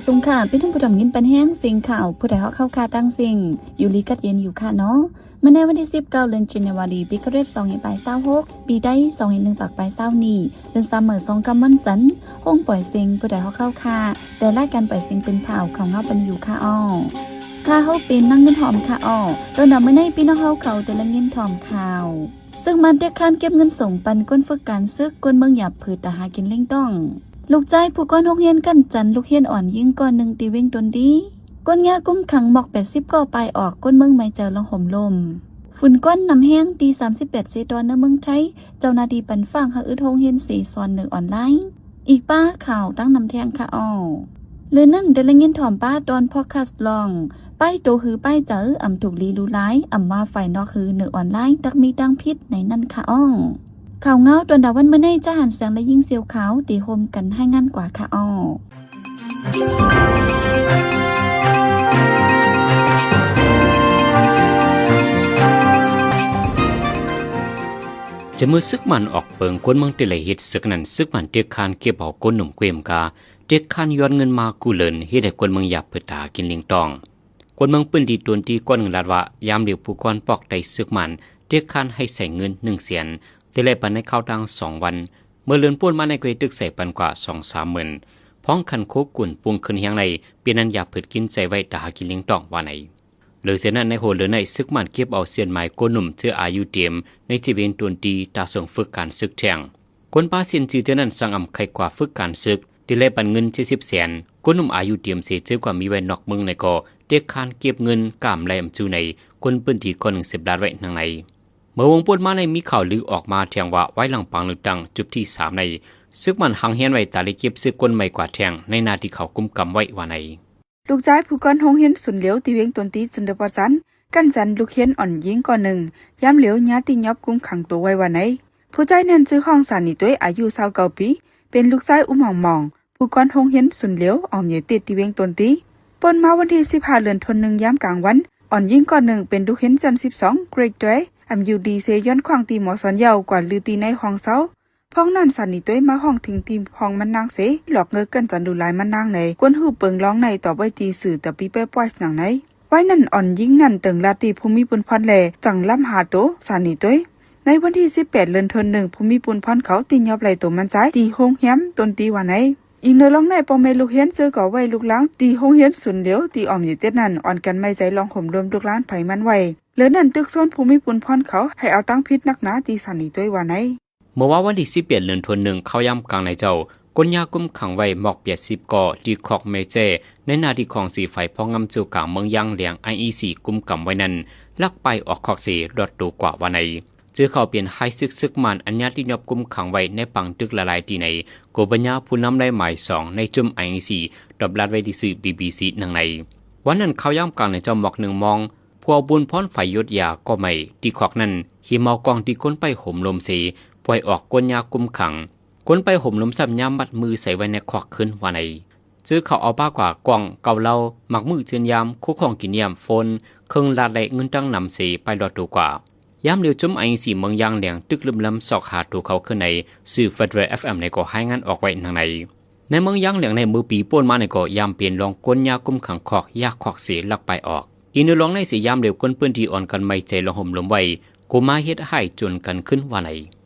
ສົງຂາ ພີ່ນ້ອງຜູ້ດຳຍິນປັນແຮງ ເສັງຂ່າວ ຜູ້ໃດຮອກເຂົ້າຄ່າຕັ້ງເສັງ ຢູ່ດີກັດເຢັນຢູ່ຄ່າເນາະ. ມື້ໃນວັນທີສິບເກົ້າ ເດືອນຈັນຍາວາຣີ ປີຄະລິດສອງພັນປາຍຊາວຫົກ ປີໄທສອງພັນໜຶ່ງປາຍຊາວນີ້ ເດືອນສາມເມືອສອງຄ່ຳວັນຈັນ ໂຮງປ່ອຍເສັງ ຜູ້ໃດຮອກເຂົ້າຄ່າ ແຕ່ລາຍການປ່ອຍເສັງເປັນຂ່າວ ເຂົ້າເງົາປັນຢູ່ຄ່າເນາະ. ຂ້າເຮົາເປັນນາງເງິນຫອມຄ່າເນາະ. ຕອນດຳມື້ໃນ ພີ່ນ້ອງເຮົາເຂົາແຕ່ລະເງິນຫອມຂ່າວ ເສິກມານເຕະຄານເກັບເງິນສົ່ງປັນຄົນຝຶກການເສິກ ຄົນເມືອງຫຍາບຜືດຕາຫາກິນລ້ຽງຕ້ອງ. ລູກຊາຍຜູ້ກ່ອນໂຮງຮຽນກັນຈັນ ລູກຮຽນອ່ອນຍິງກ້ອນໜຶ່ງທີ່ວຽງຕົນດີ. ຄົນຍາກຸມຂັງໝອກແປດສິບກໍປາຍອອກ ຄົນເມືອງໄໝໃຈລອງໂຮມລົມ. ຝຸ່ນຄວັນນ້ຳແຮງ ທີສາມສິບແປດເຊຕອນໃນເມືອງໄທ ເຈົ້າໜ້າທີ່ປັ່ນຟາງຫາອຶດໂຮງຮຽນເສສອນເນີອອນລາຍ. ອີກປ້າຂ່າວຕັ້ງນຳແທງຄ່າເນາະ. ເລີຍນັ້ນ ແຕ່ລະເງິນຫອມປ້າຕອນພອດຄາສລອງ ປ້າຍໂຕຄືປ້າຍໃຈ ອຳທຸກລີລູຫຼາຍ ອຳມາຝ່າຍນອກຄືເນີອອນລາຍ ຕັກມີຕັ້ງຜິດໃນນັ້ນຄ່າເນາະ. ຂ່າວເງົາຕອນດາວັນມື້ໃນ ຈາຫັນແສງ ແລະ ຍິງສຽວຂາວ ທີ່ໂຮມກັນລາຍງານກວ່າຄ່າເນາະ. ຈະມື້ເສິກມານອອກເປິງ ຄົນເມືອງທີ່ໄລ່ເຮັດເສິກນັ້ນ ເສິກມານເຕະຄານເກັບເອົາຄົນໜຸ່ມເກວມກາ ເຕະຄານຍ້ອນເງິນມາກູ້ເລີນ ເຮັດໃຫ້ຄົນເມືອງຫຍາບຜືດຕາຫາກິນລ້ຽງຕ້ອງ. ຄົນເມືອງພື້ນທີ່ຕົນທີ່ກ້ອນໜຶ່ງລາດວ່າ ຍາມຫຼຽວຜູ້ກ່ອນປອກໄດ້ເສິກມານເຕະຄານໃຫ້ໃຊ້ເງິນໜຶ່ງແສນ ແຕ່ໄລ່ປັນໃນຄາວຕ່າງສອງວັນ ເມື່ອເດືອນປົນມາໃນກໍໄດ້ຕຶກໃສ່ປັນກວ່າສອງສາມໝື່ນ ພ້ອມຄັນໂຄກຸນປຸງຂຶ້ນແຮງໃນ ເປັນອັນຢາບຜືດກິນໃຈໄວ້ຕາຫາກິນລ້ຽງຕ້ອງວ່າໃນ. ເລີຍເສຍນັ້ນ ໃນຫົວເດືອນໃນ ເສິກມານເກັບເອົາເສຍນໝາຍໂກໜຸ່ມເຊື້ອອາຍຸເຕັມ ໃນທີ່ວຽງຕົວນຕີຕາສົ່ງຝຶກການເສິກແທງ. ຄົນປາເສນຈື່ເທື່ອນັ້ນ ສັງອຳໄຂກວ່າຝຶກການເສິກ ທີ່ໄລ່ປັນເງິນເຈັດສິບແສນ ໂກໜຸ່ມອາຍຸເຕັມເສຍເຈີກວ່າມີໄວ້ນອກເມືອງໃນກໍ ເຕະຄານເກັບເງິນກາມໄລ່ອຳຈູໃນ ຄົນພື້ນທີ່ກ່ອນໜຶ່ງເສບລາດໄວ້ນາງໃນ. ເມື່ອວົງປົນມາໃນມີຂ່າວລືອອກມາແທງວ່າ ໄວ້ຫຼັງປາງເລືອກຕັ້ງຈຸດທີສາມໃນ ເສິກມານຫາງແຮນໄວ້ຕາໄລ່ເກັບເສິກຄົນໃໝ່ກວ່າແທງ ໃນໜ້າທີ່ເຂົາກຸມກຳໄວ້ວ່າໃນ. ລູກຊາຍຜູ້ກ່ອນໂຮງຮຽນສູນຫຼຽວ ທີ່ວຽງຕົນຕີ ຈັນດາປະຈັນ ກັນຈັນລູກຮຽນອ່ອນຍິງກ້ອນໜຶ່ງ ຍາມຫຼຽວຍາຕິຍອບກຸມຂັງໂຕໄວ້ວ່າໃນ. ຜູ້ຊາຍນັ້ນຊື່ຫ້ອງສານນີໂຕຍ ອາຍຸຊາວເກົ້າປີ ເປັນລູກຊາຍອຸມມອງໆ ຜູ້ກ່ອນໂຮງຮຽນສູນຫຼຽວ ອອມເຍຕິດ ທີ່ວຽງຕົນຕີ. ປົນມາວັນທີສິບຫ້າ ເດືອນທວນໜຶ່ງ ຍາມກາງວັນ ອ່ອນຍິງກ້ອນໜຶ່ງ ເປັນລູກຮຽນຊັ້ນສິບສອງ ເກຣດດວຍ ອຳຍຸດີເຊ ຍ້ອນຂວ້າງຕີໝໍສອນເຍົາ ກວ່າລືຕີໃນຫ້ອງເຊົາ. ພ້ອມນັ້ນ ສານນີໂຕຍມາຮ້ອງເຖິງທີ່ຫ້ອງມັນນາງເສ ຫຼອກເງິກກັນຈັນດູຫຼາຍມັນນາງໃນ ກວນຮູບເປິງລອງໃນຕອບໄວ້ທີ່ສື່ຕະປີແປ້ປ້ອຍໜັງໃນ. ໄວ້ນັ້ນ ອ່ອນຍິງນັ້ນເຕີງລາດຕີຜູ້ມີປຸນພອນ ແລະ ຈັ່ງລ້ຳຫາໂຕສານນີໂຕຍ. ໃນວັນທີສິບແປດ ເດືອນທວນໜຶ່ງ ຜູ້ມີປຸນພອນເຂົາຕິຍອບໄລ່ໂຕມັນຊາຍ ທີ່ໂຮງແຮມຕົນຕີວ່າໃນ. ອີກເນີລອງໃນ ພໍ່ແມ່ລູກຮຽນເຈີກໍໄວ້ລູກລາງ ທີ່ໂຮງຮຽນສູນຫຼຽວ ທີ່ອອມເຍຕິດນັ້ນ ອ່ອນກັນໄວ້ໃຈລອງໂຮມລົມລູກຫຼານໃຜມັນໄວ້. ເລີຍນັ້ນ ຕຶກຊວນຜູ້ມີປຸນພອນເຂົາ ໃຫ້ເອົາຕັ້ງຜິດໜັກໜາ ທີ່ສານນີໂຕຍວ່າໃນ. ເມື່ອວານວັນທີສິບແປດ ເດືອນທວນໜຶ່ງ ເຂົ້າຍາມກາງໃນເຈົ້າ ຄົນຍາກຸມຂັງໄວ້ໝອກແປດສິບກໍ ທີ່ຄອກແມ່ແຈ້ ໃນໜ້າທີ່ຂອງສີໄຟພອງງາມໂຈກາງເມືອງຢາງແຫຼງ ໄອອີຊີ ກຸມກຳໄວ້ນັ້ນ ລັກປ່າຍອອກຄອກເສ ລອດໂຕກວ່າວ່າໃນ. ເຈີເຂົາເປັນໄຮ່ເສິກເສິກມານ ອັນຍາຕິຍອບກຸມຂັງໄວ້ໃນປາງຕຶກຫຼາຍໆທີ່ໃນ ໂກບັນຍາ ຜູ້ນຳໄດ້ໝາຍສອງໃນຈຸ້ມ ໄອອີຊີ ຕອບລາດໄວ້ທີ່ສື່ ບີບີຊີ ໜັງໃນ. ວັນນັ້ນເຂົ້າຍາມກາງໃນເຈົ້າໝອກໜຶ່ງໂມງ ພວກບຸນພອນໄຟຢົດຢາກໍໄໝ້ ທີ່ຄອກນັ້ນ ຫິມເອົາກ່ອງທີ່ຄົນໄປໂຮມລົມເສ ປ່ອຍອອກຄົນຍາກຸມຂັງ. ຄົນໄປໂຮມລົມຊ້ຳຍາມມັດມືໃສ່ໄວ້ໃນຄອກຄືນວ່າໃນ. ເຈີເຂົາເອົາປາກວ່າ ກ່ອງ ເກົາເຫຼົ້າ ໝາກມືເຈືອນຢາມ ຄູ່ຂອງກິນຢ້ຽມ ໂຟນ ເຄື່ອງລາດ ແລະ ເງິນຕັ້ງນຳເສ ໄປລອດໂຕກວ່າ. ຍາມຫຼຽວຈຸ້ມ ໄອອີຊີ ເມືອງຢາງແຫຼງ ຕຶກລຶມລຳຊອກຫາໂຕເຂົາຄືນໃນ ສື່ Federal ເອັຟເອັມ ໃນກໍລາຍງານອອກໄວ້ໜັງໃນ. ໃນເມືອງຢາງແຫຼງໃນມື້ປີປົນມາໃນກໍ ຍາມເປັນລອງຄົນຍາກຸມຂັງຄອກ ຢາກຄອກເສ ລັກປ່າຍອອກ. ອີກເນີລອງໃນເສຍ ຍາມຫຼຽວຄົນພື້ນທີ່ອ່ອນກັນໄວ້ໃຈລອງໂຮມລົມໄວ້ ກໍມາເຮັດຮ້າຍຈົນກັນຂຶ້ນວ່າໃນ.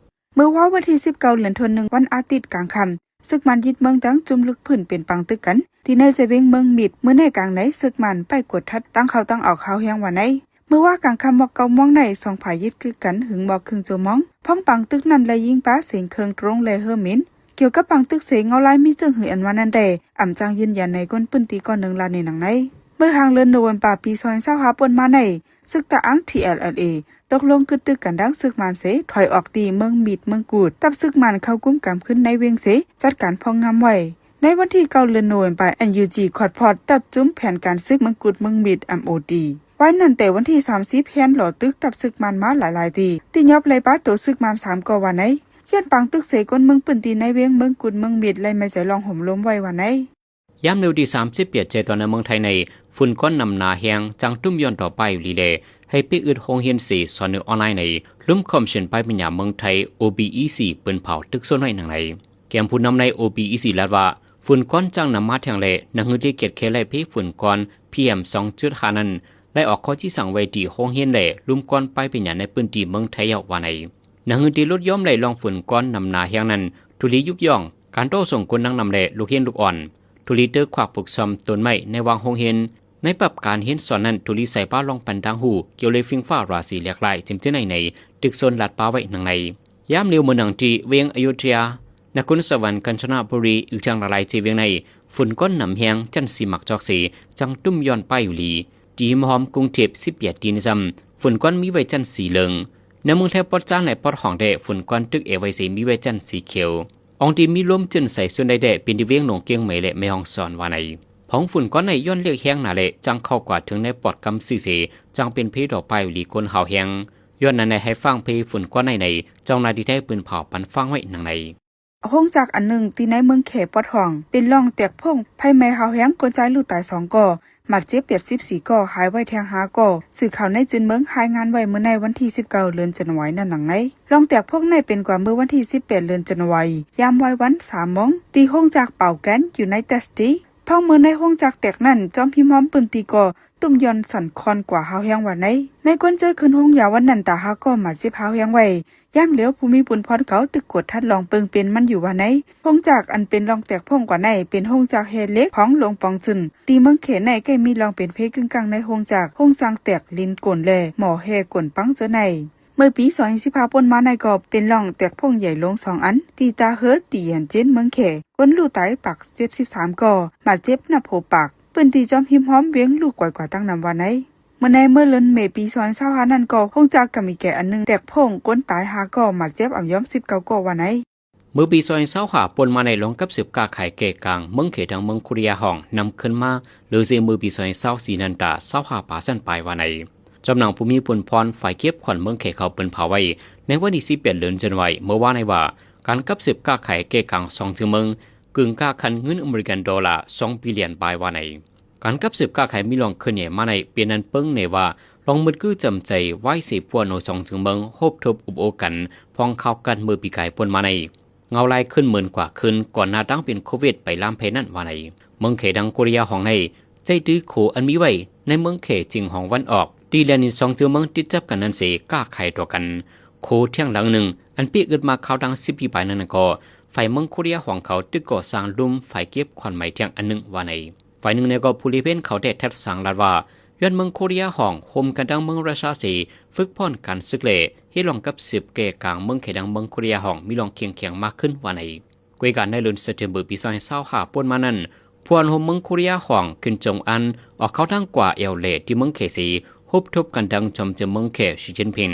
ເມື່ອວານວັນທີສິບເກົ້າ ເດືອນທວນໜຶ່ງ ວັນອາທິດກາງຄ່ຳ ເສິກມານຍຶດເມືອງ ຕັ້ງຈຸ້ມລຶກພື້ນເປັນປາງຕຶກກັນ ທີ່ໃນຈະເວັງເມືອງມິດ. ມື້ໃນກາງໃນ ເສິກມານໄປກວດທັດ ຕັ້ງເຂົ້າຕັ້ງອອກຮາວແຮງວ່າໃນ. ເມື່ອວານກາງຄ່ຳໝອກເກົ້າໂມງໃນ ສອງຝ່າຍຍຶດກຶກກັນຫຶງໝອກເຄິ່ງຊົ່ວໂມງ ພ້ອມປາງຕຶກນັ້ນ ໄລ່ຍິງປາເສັງເຄື່ອງໂດຣນ ແລະ ເຮີມິນ. ກ່ຽວກັບປາງຕຶກເສ ເງົາລາຍມີເຈີຫື່ອອັນວ່ານັ້ນແດ່ ອຳຈັ່ງຢືນຢັນໃນຄົນພື້ນທີ່ກ່ອນໜຶ່ງລາດໃນໜັງໃນ. ເມື່ອຫາງເດືອນໂນເວັມປາ ປີສອງພັນຊາວຫ້າ ປົນມາໃນ ເສິກຕາອັງ ທີແອລແອລເອ ຕົກລົງກຶດຕຶກກັນດັງເສິກມານເສ ຖອຍອອກຕີເມືອງມິດ ເມືອງກຸດ ທັບເສິກມານເຂົ້າກຸມກຳຂຶ້ນໃນເວັງເສ ຈັດການພອງງາມໄວ້. ໃນວັນທີເກົ້າ ເດືອນໂນເວັມປາ ເອັນຢູຈີ ຄອດພອດ ທັບຈຸ້ມແຜນການເສິກເມືອງກຸດ ເມືອງມິດ ເອັມໂອທີ. ວາຍນັ້ນແຕ່ວັນທີສາມສິບ ແຮນຫຼໍຕຶກທັບເສິກມານມາຫຼາຍໆຕີ ຕິຍອບໄລ່ປາໂຕເສິກມານສາມກໍວ່າໃນ. ຍ້ອນປາງຕຶກເສ ຄົນເມືອງພື້ນທີ່ໃນເວັງເມືອງກຸດ ເມືອງມິດ ໄລ່ໄມ້ໃຈລອງໂຮມລົມໄວ້ວ່າໃນ. ຍາມເລວທີສາມສິບແປດ ໃຈຕອນໃນເມືອງໄທໃນ ຝຸ່ນຄວັນນ້ຳໜາແຮງ ຈັ່ງຕຸ້ມຍ້ອນຕໍ່ໄປຢູ່ດີແລ ໃຫ້ປິດອຶດໂຮງຮຽນເສ ສອນເນີອອນລາຍໃນ ລຸ່ມຄອມມິຊຊັນປ້າຍປັນຍາເມືອງໄທ ໂອບີອີຊີ ປືນເຜົາຕຶກໂຊນໄວ້ໜັງໃນ. ແກ້ມຜູ້ນຳໃນ ໂອບີອີຊີ ລາດວ່າ ຝຸ່ນກ້ອນຈາກນຳມາແທງແລ້ວ ໜັງສືທີ່ກຽດແຂໄລ່ເພຝຸ່ນກ້ອນ ພີເອັມ ສອງຈຸດຫ້າ ນັ້ນ ໄດ້ອອກຂໍ້ຊີ້ສັ່ງໄວ້ທີ່ໂຮງຮຽນ ແລະ ລຸ່ມການປ້າຍເປັນຫຍັງໃນພື້ນທີ່ເມືອງໄທເອົາວ່າໃນ. ໜັງສືທີ່ຫຼຸດຢ່ອມໄລ່ລອງຝຸ່ນກ້ອນນຳໜ້າແຮງນັ້ນ ຖືກລີຍຸກຍ້ອງການຕໍ່ສົ່ງຄົນນັ່ງນຳ ແລະ ລູກຮຽນລູກອ່ອນ, ຖືກລີເຕີຂວາກປູກສ້ອມຕົ້ນໄມ້ໃນຫວ່າງໂຮງຮຽນ. ໃນປັບການຮຽນສອນນັ້ນ ຖືກລີໃສ່ປ້າຍລອງປັນຕ່າງຫູກ່ຽວເລີຍຟິງຟ້າລາສີຫຼາກຫຼາຍ ເຈັມເຈີໃນໃນຕຶກໂຊນລາດພ້າວໄວ້ດັ່ງໃນ. ຍາມຫຼຽວເມືອງທີ່ເວງອະຍຸທຍາ, ນະຄອນສະຫວັນ, ການຈະນະບູລີ ອີກທັງຫຼາຍໆເຂດເວງໃນ ຝຸ່ນກ້ອນນຳແຮງ ຈັ່ງສີໝາກຈອກເສ ຈັ່ງຕຸ້ມຍ້ອນປ້າຍຢູ່ລີ. ທີ່ຫົມຮ້ອມກຸງເທບສິບແປດທີ່ນີ້ຊ້ຳ ຝຸ່ນກ້ອນມີໄວ້ຈັ່ງສີເຫຼືອງ. ໃນເມືອງແຖບປອດຈານ ແລະ ປອດຫ້ອງແທ້ ຝຸ່ນກ້ອນຕຶກແອໄວ້ເສມີໄວ້ຈັ່ງສີຂຽວ. ອ່ອງທີ່ມີລົມຈື່ນໃສສ່ວນໃດແດ່ ເປັນທີ່ວຽງຫຼວງກຽງໃໝ່ ແລະ ແມ່ຮ່ອງສອນວ່າໃນ. ພອງຝຸ່ນກ້ອນໃນຍ້ອນເລກແຮງໜາແຫຼະ ຈັ່ງເຂົ້າກວາດເຖິງໃນປອດກຳຊື່ເສ ຈັ່ງເປັນເພຕໍ່ປ້າຍຢູ່ລີ ຄົນຫາວແຮງ. ຍ້ອນນັ້ນໃນໃຫ້ຟັງເພຝຸ່ນກ້ອນໃນໃນ ເຈົ້າໜ້າທີ່ໄທປືນເຜົາປັນຟັງໄວ້ດັ່ງໃນ. ໂຮງຈັກອັນໜຶ່ງທີ່ໃນເມືອງແຂປອດຫ້ອງ ເປັນລອງແຕກໂພງ ໄຟໄໝ້ຫາວແຮງ ຄົນຊາຍລູກຕາຍສອງກໍ ບາດເຈັບແປດສິບສີ່ກໍ ຫາຍໄວແທງຫ້າກໍ. ສື່ຂ່າວໃນຈືນເມືອງ ລາຍງານໄວ້ເມື່ອໃນວັນທີສິບເກົ້າ ເດືອນຈັນວາຍນັ້ນດັ່ງໃນ. ລອງແຕກໂພງໃນເປັນກວ່າເມື່ອວັນທີສິບແປດ ເດືອນຈັນວາຍ ຍາມວາຍວັນສາມໂມງ ທີ່ໂຮງຈັກເປົ່າແກນ ຢູ່ໃນແຕັສຕີ. ພອງເມື່ອໃນໂຮງຈັກແຕກນັ້ນ ຈອມຮິມຮ່ອມພື້ນທີ່ກໍ ຕຸ້ມຍ້ອນສັ່ນຄອນກວ່າຫາວແຮງວ່າໃນ. ໃນຄົນເຈີຂຶ້ນໂຮງຢາວັນນັ້ນ ຕາຫາກໍບາດເຈັບຫາວແຮງໄວ. ຍາມຫຼຽວຜູ້ມີບຸນພອນເຂົາຕຶກກວດທັດລອງເບິ່ງເປັນມັນຢູ່ວ່າໃນ. ໂຮງຈັກອັນເປັນລອງແຕກໂພງກວ່າໃນ ເປັນໂຮງຈັກແຮ່ເຫຼັກຂອງຫຼວງປອງຈຶນ ທີ່ເມືອງແຂໃນ ໃກ້ມີລອງເປັນເພກຶ້ງກັງໃນໂຮງຈັກ, ໂຮງຊ່າງແຕກ, ລິນໂກນ ແລະ ໝໍ້ແຮ່ກົນປັງເຈີໃນ. ເມື່ອປີສອງພັນສິບຫ້າ ປົນມາໃນກໍເປັນລອງແຕກໂພງໃຫຍ່ຫຼວງສອງອັນ ທີ່ຕາເຫີ ຕີຫຽນເຈນ ເມືອງແຂ, ຄົນລູກຕາຍປາກເຈັດສິບສາມກໍ, ບາດເຈັບນັບຫົກປາກ. ພື້ນທີ່ຈອມຮິມຮ່ອມວຽງລູກກອຍກວ່າຕັ້ງນຳວ່າໃນ. ເມື່ອໃນເມື່ອເດືອນເມປີສອງພັນຊາວຫ້ານັ້ນກໍ ໂຮງຈັກກະມີແກ່ອັນໜຶ່ງແຕກໂພງ, ຄົນຕາຍຫ້າກໍ, ບາດເຈັບອາບຢອມສິບເກົ້າກໍວ່າໃນ. ເມື່ອປີສອງພັນຊາວຫ້າ ປົນມາໃນ ລອງກັບສືບຄ້າຂາຍແກ່ກາງເມືອງແຂທາງເມືອງໂຄເຣຍຫ້ອງນຳຄືນມາ ເຫຼືອເສຍເມື່ອປີສອງພັນຊາວສີ່ນັ້ນຕາຊາວຫ້າປາເຊັນປາຍວ່າໃນ. ຈອມໜັງຜູ້ມີບຸນພອນຝ່າຍເກັບຂວັນເມືອງແຂເຂົາເປີນເຜົາໄວ້ໃນວັນທີສິບແປດ ເດືອນຈັນວາຍ ເມື່ອວານໃນວ່າ ການກັບສືບຄ້າຂາຍແກ່ກາງສອງເຈີເມືອງ ກຶ່ງຄ່າຄັນເງິນອາເມລິກັນໂດລາສອງບີລຽນປາຍວ່າໃນ. ການກັບສືບຄ້າຂາຍມີລອງເຄື່ອນໃຫຍ່ມາໃນປີນັ້ນເປີງແນ່ວ່າ ລອງມືດກື້ຈຳໃຈວາຍເສພວນໂນສອງເຈີເມືອງ ຮົບທົບອຸບໂອກັນ ພອງຂ່າວກັນເມື່ອປີກາຍປົນມາໃນ. ເງົາລາຍຂຶ້ນໝື່ນກວ່າຄືນ ກ່ອນໜ້າຕັ້ງເປັນໂຄວິດໄປລາມແຜ່ນັ້ນວ່າໃນ. ເມືອງແຂທາງໂຄເຣຍຫ້ອງໃນ ໃຈຕື້ໂຂອັນມີໄວ້ໃນເມືອງແຂຈິງຫ້ອງວັນອອກ ທີ່ແລນນິນສອງເຈີເມືອງຕິດຈັບກັນນັ້ນເສ ຄ້າຂາຍຕໍ່ກັນ. ໂຂທຽງຫຼັງໜຶ່ງ ອັນປີກອຶດມາຄາວດັ່ງສິບປີປາຍນັ້ນກໍ ຝ່າຍເມືອງໂຄເຣຍຫ້ອງເຂົາຕຶກກໍ່ສ້າງລຸ່ມຝາຍເກັບຂວັນໃໝ່ທຽງອັນໜຶ່ງວ່າໃນ. ຝ່າຍໜຶ່ງແນວກໍຜູ້ລິເພນເຂົາແຕ່ທັດສາງລັດວ່າ ຍ້ອນເມືອງໂຄເຣຍຫ້ອງ ໂຮມກັນດັ່ງເມືອງຣັດຊາເສ ຝຶກຜ່ອນການສຶກແລ ເຮັດລອງກັບສືບແກ່ກາງເມືອງແຂດັງເມືອງໂຄເຣຍຫ້ອງ ມີລອງຄຽງແຂງມາກຂຶ້ນວ່າໃນ. ກວຍການໃນເດືອນເຊັບເຕັມເບີປີສອງພັນຊາວຫ້າ ປົນມານັ້ນ ພວກໂຮມເມືອງໂຄເຣຍຫ້ອງ ຄິມ ຈອງອັນ ອອກເຂົ້າທາງກວ່າແອວແລທີ່ເມືອງແຂເສ ຮົບທົບກັນດັ່ງຈອມເຈີເມືອງແຂ ຊີ ຈິນຜິງ.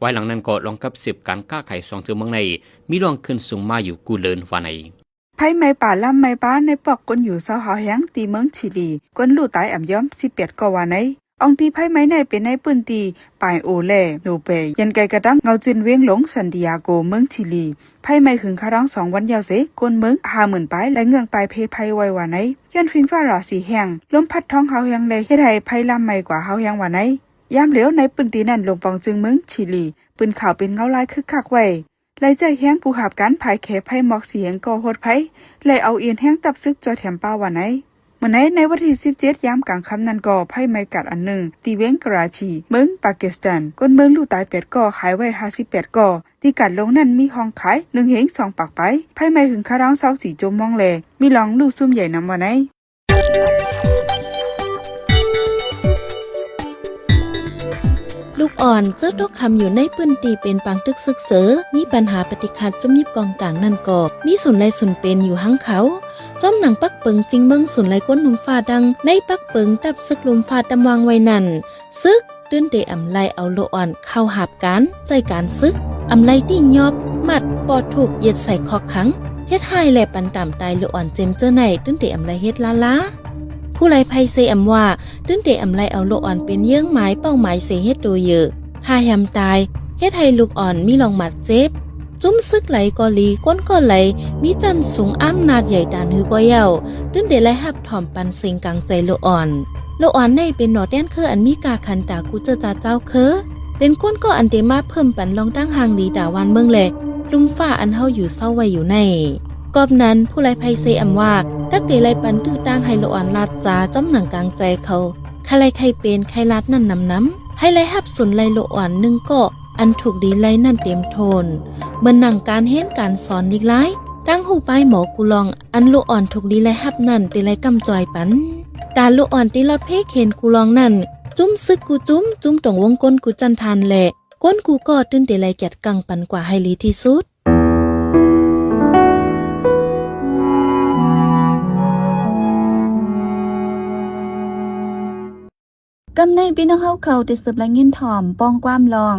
ວາຍຫຼັງນັ້ນກໍລອງກັບສືບການຄ້າຂາຍສອງເຈີເມືອງໃນ ມີລອງຂຶ້ນສູງມາຢູ່ກູເລີນວ່າໃນ. ໄຟໄໝ້ປ່າລາມໄໝ້ປ່າໃນປອກ ຄົນຢູ່ເຊົາຫາວແຮງ ທີ່ເມືອງຊີລີ ຄົນລູກຕາຍອາບຢອມສິບແປດກໍວ່າໃນ. ອ່ອງທີ່ໄຟໄໝ້ໃນເປັນໃນພື້ນທີ່ປາຍໂອ ແລ ໂນເປ ຢ້ານໃກ້ກະດັງເງົາຈືນວຽງຫຼວງຊານຕິອາໂກ ເມືອງຊີລີ. ໄຟໄໝ້ຫຶງຄາດອງສອງວັນຍາວເສ ຄົນເມືອງຫ້າໝື່ນປາຍ ແລະ ເງືອງປາຍເພໄພໄວວ່າໃນ. ຍ້ອນຟິງຟ້າລາສີແຮງ, ລົມພັດທ້ອງຫາວແຮງ ແລະ ເຮັດໃຫ້ໄຟລາມໄໝ້ກວ່າຫາວແຮງວ່າໃນ. ຍາມຫຼຽວໃນພື້ນທີ່ນັ້ນ ຫຼວງປອງຈຶ່ງເມືອງຊີລີ ປຶ້ນຂາວເປັນເງົາລາຍຄຶກຄັກໄວ້. ໄລ່ໃຈແຮງຜູ້ຮັບການພາຍແຂໄຟໝອກສີແຫງກໍໂຫດໄພ ແລະ ເອົາເອັນແຮງຕັບຊຶກຈ່ອຍແຖມປ່າວ່າໃນ. ເມື່ອໃນ ໃນວັນທີສິບເຈັດ ຍາມກາງຄ່ຳນັ້ນກໍ ໄຟໄໝ້ກາດອັນໜຶ່ງ ທີ່ວຽງກະຣາຊີ ເມືອງປາກິສຖານ ຄົນເມືອງລູກຕາຍແປດກໍ ຫາຍໄວຫ້າສິບແປດກໍ. ທີ່ກາດລົງນັ້ນມີຫ້ອງຂາຍໜຶ່ງເຮງສອງປາກປາຍ. ໄຟໄໝ້ຫຶງຄາດອງຊາວສີ່ຊົ່ວໂມງ ແລະ ມີລອງລູກຊຸມໃຫຍ່ນຳວ່າໃນ. ລູກອ່ອນເຈີຕົກຄຳຢູ່ໃນພື້ນທີ່ເປັນປາງຕຶກຊຶກເສີ, ມີບັນຫາປະຕິຂັດຈຸ້ມຍິບກອງກາງນັ້ນກໍ ມີສູນໄລ່ສູນເປັນຢູ່ຫາງເຂົາ. ຈ້ອມໜັງປັກເປິງຟິງເມືອງສູນໄລ່ກົ້ນລຸ່ມຟ້າດັ່ງໃນປັກເປິງຕັບຊຶກລຸ່ມຟ້າຕຳວາງໄວ້ນັ້ນ, ຊຶກ ຕື່ນເຕອຳໄລ່ເອົາລູກອ່ອນເຂົ້າຮັບການໃຊ້ການຊຶກ, ອຳໄລ່ຕີຫຍອບ, ມັດ, ປໍຖືກ, ຢັດໃສ່ຄອກຂັງ, ເຮັດຮ້າຍ ແລະ ປັນຕາມຕາຍລູກອ່ອນເຈັມເຈີໃນ ຕື່ນເຕອຳໄລ່ເຮັດລ້າໆ. ຜູ້ໄລ່ໄພເຊອຳວ່າ ຕື່ນເຕອຳໄລ່ເອົາລູກອ່ອນເປັນເຍື່ອງໝາຍເປົ້າໝາຍເສເຮັດໂຕເຢີ, ຂ້າແຮມຕາຍ, ເຮັດໃຫ້ລູກອ່ອນມີລອງບາດເຈັບ. ຈຸ້ມຊຶກໄຫຼກໍລີ, ກົ້ນກໍໄຫຼ, ມີຊັ້ນສູງອຳນາດໃຫຍ່ຕານຮືກໍເຍົາ, ຕື່ນເຕໄລ່ຮັບ ຖ່ອມປັນເສັງກາງໃຈໂລອອນ. ໂລອອນໃນເປັນໜໍ່ແຕ່ນເຄືອັນມີກາຂັນຕາກູເຈີຈາເຈົ້າເຄີ, ເປັນກົ້ນກໍອັນເຕມາເພີ່ມປັນລອງຕັ້ງຮ່າງດີຕາຫວານເມືອງ ແລະ ລຸ່ມຟ້າອັນເຮົາຢູ່ເຊົາໄວ້ຢູ່ໃນ. ກອບນັ້ນ ຜູ້ໄລ່ໄພເຊອຳວ່າ ຕ ຕັກເຕໄລ່ປັນຕື້ຕ່າງໃຫ້ລູກອ່ອນລາດຈາ ຈ້ຳໜັງກາງໃຈເຂົາ ໃຄ່ໄລ່ໃຄ່ເປັນ ໃຄ່ລາດນັ້ນນຳນຳ ໃຫ້ໄລ່ຮັບສົນໄລ່ລູກອ່ອນໜຶ່ງກໍ ອັນທຸກດີໄລ່ນັ້ນເຕັມໂທນ ເໝືອນໜັງການຮຽນການສອນຫຼີກຫຼາຍ ຕ່າງຮູ້ປາຍໝໍກູລອງ ອັນລູກອ່ອນທຸກດີໄລ່ຮັບນັ້ນ ເຕໄລ່ກຳຈອຍປັນ ຕາລູກອ່ອນເຕລອດເພເຂນກູລອງນັ້ນ ຈຸ້ມຊຶກກູຈຸ້ມ ຈຸ້ມຕົງວົງກົ້ນກູຈັນທານ ແລະ ກົ້ນກູກໍຕື່ນເຕໄລ່ແກດກັງປັນກວ່າໃຫ້ຫຼີທີ່ສຸດ. ກຳໃນພີ່ນ້ອງເຮົາເຂົາໄດ້ສືບລາຍງານຖ່ອມ ປ່ອງຄວາມລອງ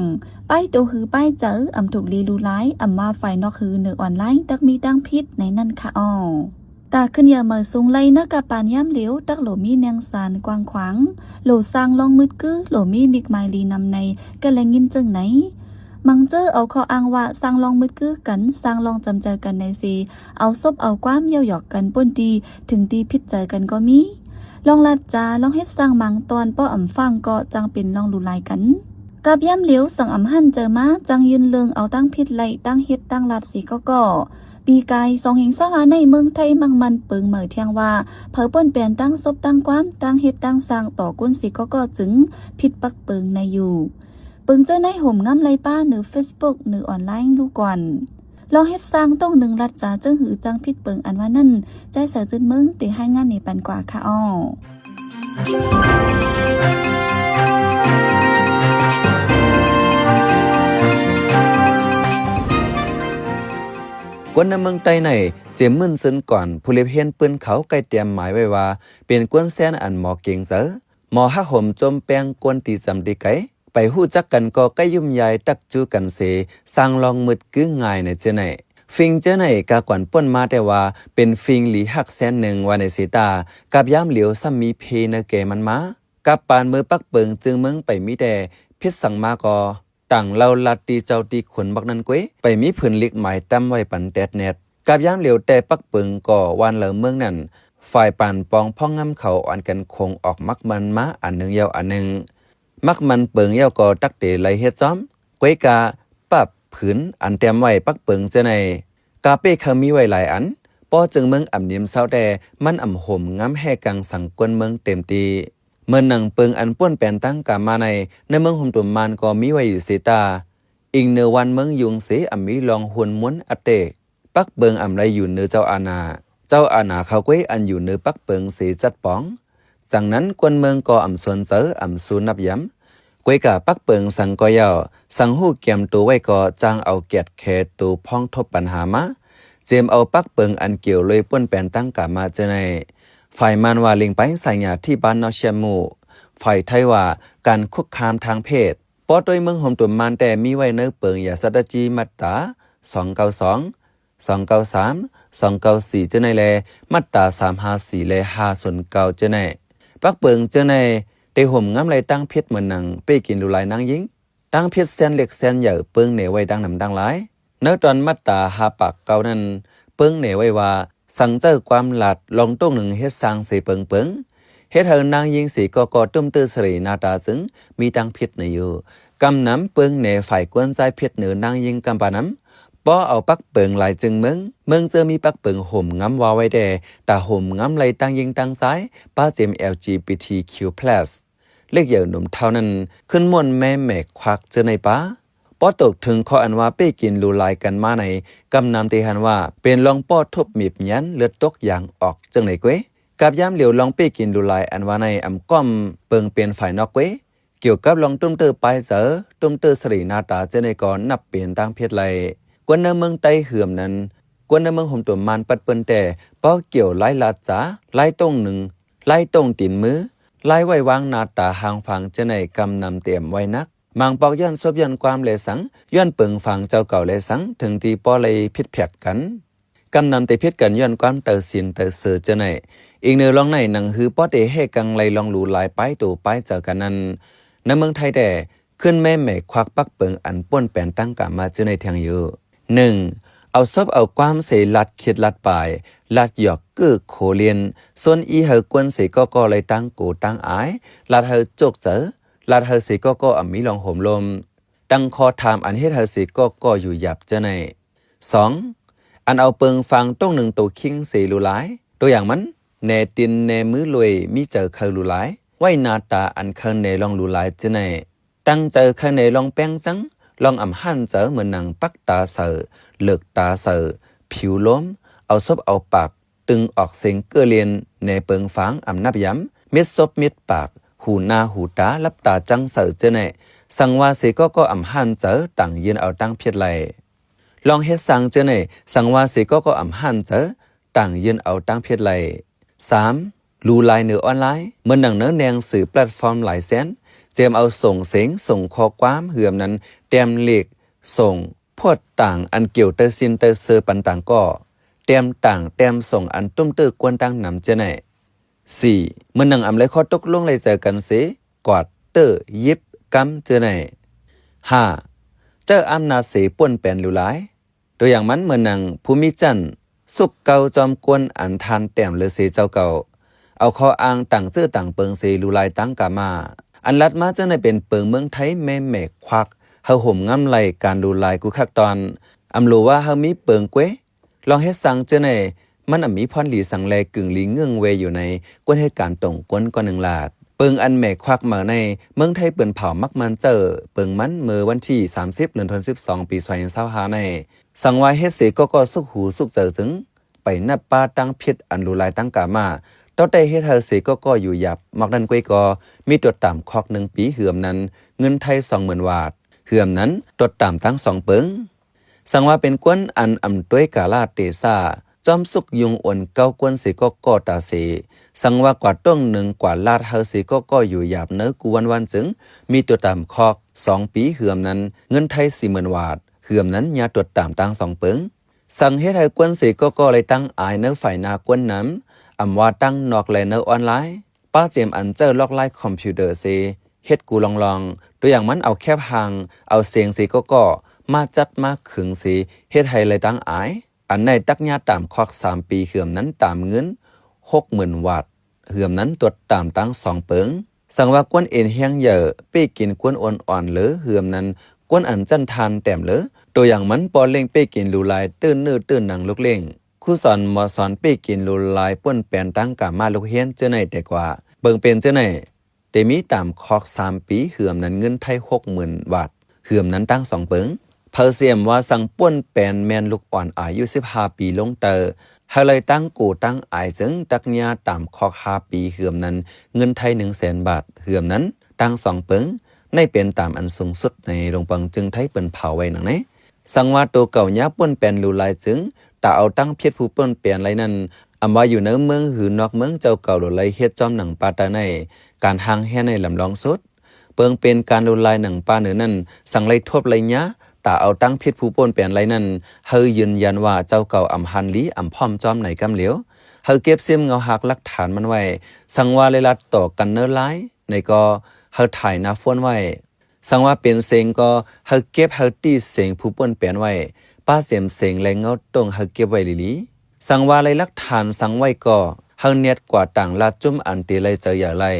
ປ້າຍໂຕຮືປ້າຍໃຈ ອຳທຸກລີລູຫຼາຍ ອຳມາຝ່າຍນອກຮືເໜີອອນລາຍ ຕັກມີຕັ້ງຜິດໃນນັ້ນຄະອໍ. ຕາຂຶ້ນຢາມເໝີສູງໄລເນາະ ກະປານຍາມຫຼຽວ ຕັກໂຫຼມີແນງສານກວ້າງຂວາງ ໂຫຼສ້າງລອງມືດກື ໂຫຼມີມິກໝາຍລີນຳໃນ ກະແລງຍິນເຈີງໃນ ມັງເຈີເອົາຂໍ້ອ້າງວ່າ ສ້າງລອງມືດກືກັນ ສ້າງລອງຈຳໃຈກັນໃນເສ ເອົາສົບເອົາຄວາມເຍົາະຫຍອກກັນ ປົນທີ່ເຖິງທີ່ຜິດໃຈກັນກໍມີ ລອງລາດຈາ ລອງເຮັດສ້າງມັງຕອນ ປໍອຳຟັງກໍຈັ່ງເປັນລອງຫຼູຫຼາຍກັນ ກັບຍາມຫຼຽວສັງອຳຫັນໃຈມາ ຈັ່ງຢືນເລີງເອົາຕັ້ງຜິດໄລ່ ຕັ້ງເຮັດຕັ້ງລາດເສກໍກໍ ປີກາຍສອງເຮງຊາວຫ້າໃນເມືອງໄທ ມັກໝັ້ນເປິງເໝີທ່ຽງວ່າ ເຜີປົນແປນຕັ້ງສົບຕັ້ງຄວາມ ຕັ້ງເຮັດຕັ້ງສ້າງຕໍ່ກົ້ນເສກໍກໍ ຈຶ່ງຜິດປັກເປິງໃນຢູ່ ເປິງເຈີໃນໂຫມງາມໄລ່ປ້າ ເໜີເຟສບຸກ ເໜີອອນລາຍລູກກ່ອນ ລອງເຮັດສ້າງຕົງໜຶ່ງລາດຈາ ເຈີງຫືຈັ່ງຜິດເປິງອັນວ່ານັ້ນ ໃຈສາຍຈືນເມືອງ ເຕຮາຍງານນີ້ປັນກວ່າຄະອໍ. ຄົນໃນເມືອງໃຕ້ໃນ ເຈມ ມື່ນຊືນກ່ອນ ຜູ້ເລັບຮຽນປືນເຂົາ ໃກ້ຕຽມໝາຍໄວ້ວ່າ ເປັນຄົນແຊນອັນໝໍເກງໃຈ ໝໍຮັກໂຫມໂຈມແປ້ງ ກົນຕີຈຳຕີໄກ ໄປຮູ້ຈັກກັນກໍໃກ້ຫຍຸ້ມຢາຍ ຕັກຈູກັນເສ ສ້າງລອງມືດກືງ່າຍໃນເຈີໃນ ຝີງເຈີໃນກາກວນປົນມາແຕ່ວ່າ ເປັນຝີງຫຼີຮັກແຊນໜຶ່ງວ່າໃນເສຕາ ກັບຍາມຫຼຽວຊ້ຳມີເພເນີແກ່ມັນມາ ກັບປານເມີປັກເປິງ ຈຶ່ງເມືອງໄປມີແຕ່ ຜິດສັງມາກໍ ຕ່າງເລົ່າລັດຕີເຈົ້າຕີຂຸນບັກນັ້ນເກຍ ໄປມີຜືນລິກໝາຍຕຳໄວ້ປັນແຕດແນດ ກັບຍາມຫຼຽວແຕ່ປັກເປິງກໍຫວ່ານເລົ່າເມືອງນັ້ນ ຝ່າຍປານປອງພອງງາມເຂົາ ອ່ອນກັນຄົງອອກມັກມັນມາອັນໜຶ່ງເຍົາອັນໜຶ່ງ ມັກມັນເປິງເຍົາກໍຕັກເຕໄລ່ເຮັດຊ້ອມ ກວຍກາປັບຜືນອັນແຕ້ມໄວ້ປັກເປິງເຈີໃນ ກາເປ້ເຂົາມີໄວ້ຫຼາຍອັນ ປໍເຈີງເມືອງອຳນິມເຊົາແຕ່ ມັນອຳໂຫມງາມແຮ່ກັງສັງກົນເມືອງເຕັມຕີ ເໝືອນໜັງເປິງອັນປົນແປນຕັ້ງກາມາໃນ ໃນເມືອງໂຮມຕຸມມານກໍມີໄວ້ຢູ່ເສຕາ ອີງເໜີວັນເມືອງຍຸງເສ ອຳມີລອງຮຸນມຸນອັດເຕກ ປັກເປິງອຳໄລຢູ່ເໜີເຈົ້າອານາ ເຈົ້າອານາເຂົາເກຍ ອັນຢູ່ເໜີປັກເປິງເສຈັດປອງ ຈັ່ງນັ້ນ ຄົນເມືອງກໍອຳສົນໃຈ ອຳຊູນັບຢຳ ກວຍກາປັກເປິງສັງກໍເຍົາ ສັງຮູ້ກຽມໂຕໄວ້ກໍຈ້າງເອົາແກດແຄໂຕພ້ອງທົບບັນຫາມາ ເຈມເອົາປັກເປິງອັນກ່ຽວໂລຍປົນແປນຕັ້ງກາມາເຈີໃນ ຝ່າຍມານວ່າເລັງໄປສາຍຫຍາທີ່ບ້ານນອກຊຽມໝູ່ ຝ່າຍໄທວ່າການຄຸກຄາມທາງເພດ ປໍໂຕຍເມືອງໂຮມຕຸມມານແຕ່ມີໄວ້ໃນເປິງຢາສັດຕະຈີ ມາດຕາ ສອງເກົ້າສອງ ສອງເກົ້າສາມ ສອງເກົ້າສີ່ ເຈີໃນ ແລະ ມາດຕາ ສາມຫ້າສີ່ ແລະ ຫ້າສູນເກົ້າ ເຈີໃນ ປັກເປິງເຈີໃນ ໄດ້ໂຫມງາມໄລ່ຕັ້ງຜິດເໝືອນໜັງ ເປ້ກິນຫຼູຫຼາຍນາງຍິງ ຕັ້ງຜິດແຊນເລັກແຊນໃຫຍ່ ເປິງເໜໄວ້ດັ່ງນຳດັ່ງຫຼາຍ ໃນຕອນມາດຕາ ຫ້າປາກເກົ້ານັ້ນ ເປິງເໜໄວ້ວ່າ ສັງເຈົ້າຄວາມລັດ ລອງຕົງໜຶ່ງເຮັດສ້າງເສເປິງເປິງ ເຮັດໃຫ້ນາງຍິງເສກໍກໍ ຕຸ້ມຕື້ສະເໜ່ໜ້າຕາຈຶ່ງມີຕັ້ງຜິດໃນຢູ່ ກຳນຳເປິງເໜຝາຍກວນຈ່າຍຜິດເໜີນາງຍິງກຳປານຳ ປໍເອົາປັກເປິງຫຼາຍຈຶ່ງເມືອງ ເມືອງເຈີມີປັກເປິງໂຫມງາມວ່າໄວ້ແດ່ ຕາໂຫມງາມໄລ່ຕັ້ງຍິງຕັ້ງຊາຍ ປ້າເຈມ ແອລຈີບີທີຄິວພລັສ ເລັກໃຫຍ່ໜຸ່ມເຖົ້ານັ້ນ ຂຶ້ນມ່ວນແມ່ແໝກຄວັກເຈີໃນປາ ປໍຕົກເຖິງຂໍ້ອັນວ່າເປ້ກິນຫຼູຫຼາຍກັນມາໃນ ກຳນຳເຕຫັນວ່າ ເປັນລອງປໍທຸບໝີບຍານເລືອດຕົກຢາງອອກເຈີໃນເກຍ ກັບຍາມຫຼຽວລອງເປ້ກິນຫຼູຫຼາຍອັນວ່າໃນ ອຳກ້ອມເປິງເປັນຝ່າຍນອກເກຍ ກ່ຽວກັບລອງຕຸ້ມເຕີປ້າຍເຈີ ຕຸ້ມເຕີສະເໜ່ໜ້າຕາເຈີໃນກໍນັບເປັນຕັ້ງເພດໄລ່ກວນໃນເມືອງໃຕ້ເຫືອມນັ້ນ ກວນໃນເມືອງໂຮມຕຸມມານປັດເປິ້ນແຕ່ ປໍກ່ຽວລາຍລາດຈາ ລາຍຕົງໜຶ່ງ ລາຍຕົງຕີນມື ລາຍໄວ້ວາງໜ້າຕາຫ່າງຟາງເຈີໃນ ກຳນຳເຕມໄວ້ໜັກ ບາງປອກຍ້ອນສົບຍ້ອນຄວາມແລສັງ ຍ້ອນເປິງຟາງເຈົ້າເກົ່າແລສັງ ເຖິງທີ່ປໍໄລ່ຜິດແຜກກັນ ກຳນຳເຕຜິດກັນຍ້ອນຄວາມເຕີສິນເຕີເຊີເຈີໃນ ອີງເໜີລອງໃນໜັງຮືປໍເຕແຮ່ກັງໄລ່ລອງຫຼູຫຼາຍປ້າຍໂຕປ້າຍເຈີກັນນັ້ນ ໃນເມືອງໄທແຕ່ ຂຶ້ນແມ່ແໝກຄວັກປັກເປິງອັນປົນແປນຕັ້ງກາມາເຈີໃນແທ່ງຢູ່ ໜຶ່ງ ເອົາສົບເອົາຄວາມເສລັດຄິດລັດປາຍ ລັດຢອກກື້ໂຄລຽນ ຊົນອີ່ເຫີກວນເສກໍກໍໄລ່ຕັ້ງໂກຕັ້ງອາຍ ລັດເຫີຈົກເຈີ ລັດເຫີເສກໍກໍອຳມີລອງໂຮມລົມ ຕັ້ງຂໍ້ຖາມອັນເຮັດໃຫ້ເສກໍກໍຢູ່ຫຍາບເຈີໃນ ສອງ ອັນເອົາເປິງຟາງຕົງໜຶ່ງໂຕຄິງເສຫຼູຫຼາຍ ຕົວຢ່າງມັນ ແນຕີນແນມືລວຍ ມີໃຈໃຄ່ຫຼູຫຼາຍ ໄວ້ໜ້າຕາອັນໃຄ່ແນລອງຫຼູຫຼາຍເຈີໃນ ຕັ້ງໃຈໃຄ່ແນລອງແປງຈັງ ລອງອຳຫ້ານໃຈ ເໝືອນໜັງປັກຕາໃສ່ ເລິກຕາໃສ່ ຜິວໂລມ ເອົາສົບເອົາປາກ ຕຶງອອກເສງເກີ່ລຽນ ແນເປິງຟາງອຳນັບຍາມ ມິດສົບມິດປາກ ຫູໜ້າຫູຕາ ຫຼັບຕາຈັງໃສ່ເຈີໃນ ສັງວ່າເສກໍກໍອຳຫ້ານໃຈ ຕ່າງຍື່ນເອົາຕາງເພັດໄລ່ ລອງເຮັດສ້າງເຈີໃນ ສັງວ່າເສກໍກໍອຳຫ້ານໃຈ ຕ່າງຍື່ນເອົາຕາງເພັດໄລ່. ສາມ ຫຼູຫຼາຍເໜືອອອນລາຍ ເໝືອນໜັງເນີແນງສື່ແພລດຟອມຫຼາຍແສນ ຈຽມເອົາສົ່ງເສງ ສົ່ງຂໍ້ຄວາມ ເຫືອມນັ້ນ ແຕ້ມເລກ ສົ່ງ ໂພດຕ່າງອັນກ່ຽວໃຕ້ຊິນໃຕ້ເຊີປັນຕ່າງກໍ ແຕ້ມຕ່າງແຕ້ມສົ່ງອັນຕຸ້ມເຕີກວນຕ່າງນຳເຈີໃນ. ສີ່ ເໝືອນໜັງອຳໄລຂໍ້ຕົກລົງໄລໃຈກັນເສ ກວາດ ເຕີ ຢິບ ກຳເຈີໃນ. ຫ້າ ໃຊ້ອຳນາດເສ ປ່ວນແປນຫຼູຫຼາຍ ຕົວຢ່າງມັນ ເໝືອນໜັງ ພູມິຈັນ ສຸກເກົ້າຈອມກວນອັນທ່ານແຕ້ມເລີເສເຈົ້າເກົ່າ ເອົາຂໍ້ອ້າງຕ່າງເຈີຕ່າງເປິງເສ ຫຼູຫຼາຍຕາງກາມາ ອັນລັດມາເຈົ້າໃນເປັນເປິງເມືອງໄທ ແມ່ແໝກຄວັກ ເຮົາໂຮມງາມໄລ່ການຫຼູຫຼາຍກູຄັກຕອນ ອຳຫຼູວ່າເຮົາມີເປິງເກວ ລອງເຮັດສ້າງເຈີໃນ ມັນອຳມີພອນດີສັງແລ ກຶ່ງລີເງື່ອງເວຢູ່ໃນ ກວນເຮັດການຕົງກົນກ່ອນໜຶ່ງລາດ ເປິງອັນແໝກຄວັກເໝີໃນ ເມືອງໄທເປີ້ນເຜົາມັກໝັ້ນເຈີ ເປິງມັນເມື່ອວັນທີສາມສິບ ເດືອນສິບສອງ ປີສອງພັນຊາວຫ້າໃນ ສັງວ່າເຮັດເສກໍກໍສຸກຫູສຸກໃຈຈຶ່ງ ໄປນັບປາຕາງເພັດອັນຫຼູຫຼາຍຕາງກາມາ ຕໍ່ໄດ້ເຮັດໃຫ້ເສກໍກໍຢູ່ຫຍາບ ໝອກນັ້ນກວຍກໍມີຕົວຕາມຄອກໜຶ່ງປີ ເຫືອມນັ້ນເງິນໄທສອງໝື່ນວາດ ເຫືອມນັ້ນຕົວຕາມຕາງສອງເປິງ ສັງວ່າເປັນກວນອັນອຳຕວຍກາລະເຕສະ ຈອມສຸກຍຸງໂອນເກົ້າກວນເສກໍກໍຕາເສ ສັງວ່າກວ່າຕົງໜຶ່ງກວ່າລາດໃຫ້ເສກໍກໍຢູ່ຫຍາບເນີກູວັນວານຈຶ່ງ ມີຕົວຕາມຄອກສອງປີ ເຫືອມນັ້ນເງິນໄທສີ່ໝື່ນວາດ ເຫືອມນັ້ນຍາຕົວຕາມຕາງສອງເປິງ ສັງເຮັດໃຫ້ກວນເສກໍກໍໄດ້ຕັ້ງອາຍໃນຝ່າຍໜ້າກວນນຳ ອຳວ່າຕັ້ງນອກແລໃນອອນລາຍ ປ້າເຈມອັນເຈົ້າລອກລາຍຄອມພິວເຕີເສ ເຮັດກູລອງໆ ຕົວຢ່າງມັນເອົາແຄບຮ່າງ ເອົາເສງເສກໍກໍ ມາຈັດມາຂຶງເສ ເຮັດໃຫ້ໄດ້ຕັ້ງອາຍ ອັນໃນຕັກຍາຕາມຄອກສາມປີ ເຫືອມນັ້ນຕາມເງິນຫົກໝື່ນວາດ ເຫືອມນັ້ນຕົວຕາມຕາງສອງເປິງ ສັງວ່າກວນເອັນແຮງໃຫຍ່ ເປ້ກິນກວນອ່ອນໆເລີ ເຫືອມນັ້ນກວນອັນຈັນທານແຕ້ມເລີ ຕົວຢ່າງມັນ ປໍເລັ່ງເປ້ກິນຫຼູຫຼາຍ ຕື່ນເນື້ອຕື່ນໜັງລູກເລ້ງ ຄູສອນໝໍສອນເປ້ກິນຫຼູຫຼາຍ ປ່ວນແປນຕາງກາມາລູກຮຽນເຈີໃນແຕ່ກວ່າ ເບິ່ງເປັນເຈີໃນ ແຕ່ມີຕາມຄອກສາມປີ ເຫືອມນັ້ນເງິນໄທຫົກໝື່ນວາດ ເຫືອມນັ້ນຕາງສອງເປິງ ເຜົາເສມວ່າສັງປ່ວນແປນແມ່ນລູກອ່ອນອາຍຸສິບຫ້າປີລົງເຕີ ໃຫ້ໄລ່ຕັ້ງໂກຕັ້ງອາຍເຊິ່ງຕັກຍາຕາມຄອກຫ້າປີ ເຫືອມນັ້ນເງິນໄທໜຶ່ງແສນບາດ ເຫືອມນັ້ນຕາງສອງເປິງ ໃນເປັນຕາມອັນສູງສຸດໃນໂລງປອງຈຶ່ງໄທເປີ້ນເຜົາໄວ້ໜັງໃນ ສັງວ່າໂຕເກົ່າຍາປ່ວນແປນຫຼູຫຼາຍຈຶ່ງ ຕາເອົາຕັ້ງເພັດຜູ້ປ່ວນແປນໄລ່ນັ້ນ ອຳວ່າຢູ່ໃນເມືອງ ຫຼື ນອກເມືອງ ເຈົ້າເກົ່າຫຼູໄລເຮັດຈອມໜັງປາຕາໃນ ການຮ່າງແຮໃນລຳລອງສຸດ ເບິ່ງເປັນການຫຼູຫຼາຍໜັງປາເໜີນັ້ນ ສັງໄລ່ທົບໄລ່ຍາ ຕາເອົາຕັ້ງເພັດຜູ້ປ່ວນແປນໄລ່ນັ້ນ ໃຫ້ຢືນຢັນວ່າເຈົ້າເກົ່າອຳຫັນລີ ອຳພ້ອມຈອມໃນກຳຫຼຽວ ໃຫ້ເກັບຊິມເງົາຫັກຫຼັກຖານມັນໄວ້ ສັງວ່າໄລ່ລັດຕໍ່ກັນເນີລາຍ ໃນກໍໃຫ້ຖ່າຍໜ້າໂຟນໄວ້ ສັງວ່າເປັນເສງກໍໃຫ້ເກັບໃຫ້ຕິເສງຜູ້ປ່ວນແປນໄວ້ ປ້າເສມເສງແລະເງົາຕົງໃຫ້ເກັບໄວ້ລີໆ ສັງວ່າໄລ່ຫຼັກຖານສັງໄວ້ກໍໃຫ້ແນດກວ່າຕ່າງລາດຈຸ້ມອັນເຕໄລ່ເຈີຢາໄລ່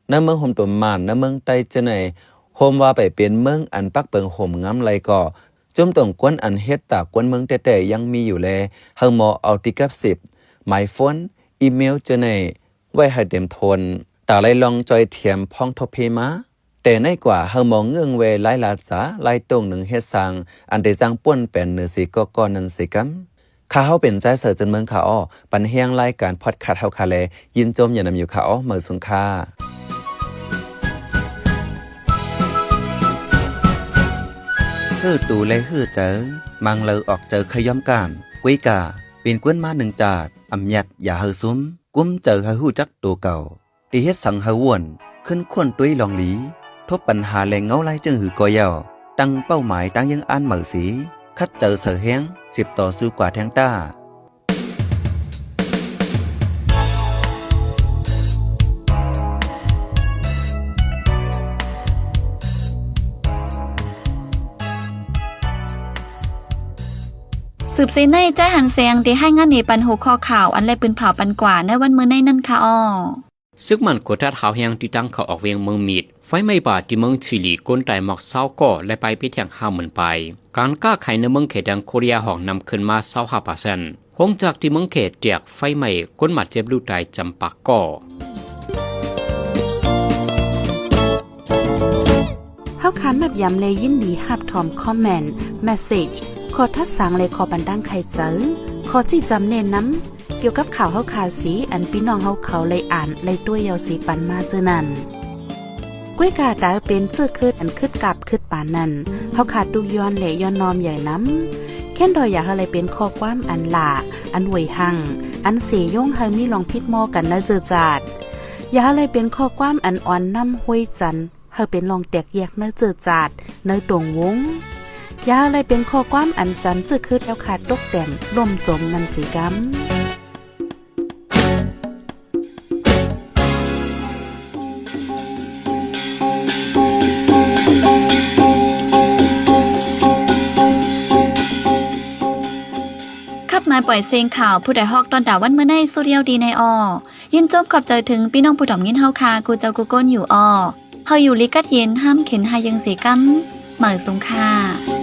ໃນເມືອງໂຮມຕົວມານ ໃນເມືອງໃຕ້ເຈີໃນ ໂຮມວ່າໄປເປັນເມືອງອັນປັກເປິງໂຮມງາມໄລ່ກໍ ຈຸ້ມຕົງກວນອັນເຮັດຕາກວນເມືອງແຕ້ໆຍັງມີຢູ່ແລ ໃຫ້ໝໍເອົາຕິກັບສິບ ໝາຍໂຟນ ອີເມວເຈີໃນ ໄວ້ໃຫ້ເຕັມໂທນ ຕາໄລ່ລອງຈ່ອຍແຖມພ້ອງທົບເພມາ ແຕ່ໃນກວ່າເຮົາມອງເງື່ອງແວ່ລາຍລາດສາ ລາຍໂຕ່ງໜຶ່ງເຮັດສ້າງ ອັນໄດ້ຈ້າງປ່ວນແປນເໜືອເສກໍກໍນັ້ນເສກຳ. ຂ້າເຮົາເປັນຈາຍເສີເຈີນເມືອງຂ້າອໍ ປັນແຮງລາຍການພອດຄາສເຮົາຂ້າແລ ຍິນຊົມຢານຳຢູ່ຂ້າອໍ ເໝີສູງຄ່າ. ເຮີ້ຕູແລເຮີ້ເຈີ ມັງເລີອອກເຈີໃຄ່ຢອມການ ກວຍກາ ເປັນກວນມາໜຶ່ງຈາດ ອຳຍັດຢ່າເຮົາຊຸມ ກຸມເຈີໃຫ້ຮູ້ຈັກໂຕເກົ່າ ທີ່ເຮັດສັງເຮົາວົນ ຄືນຄົ້ນຕົວລອງຫຼີ ທົບບັນຫາແລເງົາລາຍເຈີງຫືອກໍເຍົາ ຕັ້ງເປົ້າໝາຍຕັ້ງຍັງອ່ານເໝີສີ ຂັດເຈີເສີແຮງ ສິບຕໍ່ສູ້ກວ່າແທງຕ້າ. ສືບເສຍໃນ ຈາຍຫັນແສງ ໄດ້ຮາຍງານໃຫ້ປັນຫົວຂໍ້ຂ່າວ ອັນໄດ້ປືນເຜົາປັນກວ່າໃນວັນມື້ໃນນັ້ນຄ່າອໍ. ຊຶກໝັ້ນກົດດັດຮ້າວແຮງ ທີ່ທາງເຂົ້າອອກວຽງເມືອງມິດ, ໄຟໄໝ້ປ່າທີ່ເມືອງຊີລີ ຄົນຕາຍໝອກຊາວກໍ ແລະ ໄປເປັນແທ່ງຫ້າໝື່ນປາຍ. ການຄ້າຂາຍໃນເມືອງເຂດແດນໂຄເຣຍ ຫອກນຳຂຶ້ນມາຊາວຫ້າເປີເຊັນ. ໂຮງຈັກທີ່ເມືອງເຂດ ແຕກໄຟໄໝ້ ຄົນບາດເຈັບ ຫຼືຕາຍ ຈຳປາກກໍ. ເຮົາຄານນັບຢາມ ແລະ ຍິນດີຮັບຖອມຄອມເມັນ, ເມັສເຊຈ, ຂໍ້ທັດສາງ ແລະ ຂໍ້ບັນດາງໄຄເຈີ, ຂໍ້ຊີ້ຈຳແນະນຳ ກ່ຽວກັບຂ່າວເຮົາຄາເສ ອັນພີ່ນ້ອງເຮົາເຂົາໄດ້ອ່ານ ໄດ້ຕົວະເຍົາເສປັນມາເຈີນັ້ນ. ກ້ວຍກາຕາເປັນເຈີຄຶດ ອັນຄຶດກາບຄຶດປານນັ້ນ ເຮົາຄາຕຸກຍ້ອນ ແລະ ຍ້ອນນ້ອມໃຫຍ່ນຳ. ແຄ້ນດອຍຢາກໃຫ້ໄດ້ເປັນຂໍ້ຄວາມອັນຫຼ້າ ອັນຫວຍຮັງ ອັນເສຍົງ ໃຫ້ມີລອງຜິດມໍກັນໃນເຈີຈາດ. ຢາກໃຫ້ໄດ້ເປັນຂໍ້ຄວາມອັນອ່ອນນ້ຳຫ້ວຍຈັນ ໃຫ້ເປັນລອງແຕກແຍກໃນເຈີຈາດ ໃນຕົງວົງ. ຢ່າໃຫ້ໄດ້ເປັນຂໍ້ຄວາມອັນຈັນເຈີຄຶດແລ້ວຄາຕົກແຕ່ມລົ້ມຈົມນັ້ນເສກຳ. ຂັບມາປ່ອຍເສງຂ່າວ ຜູ້ໃດຮອກຕ້ອນຕາວັນມື້ໃນ ສະຕູດິໂອດີໃນອໍ. ຍິນຊົມຂອບໃຈເຖິງພີ່ນ້ອງຜູ້ຖອມຍິນເຮົາຄາ ກູເຈົ້າກູກົນຢູ່ອໍ. ເຮົາຢູ່ລີກັດເຢັນ ຫ້າມເຂັນຫາຍເຢິງເສກຳ. ໝາຍສົງຄາ.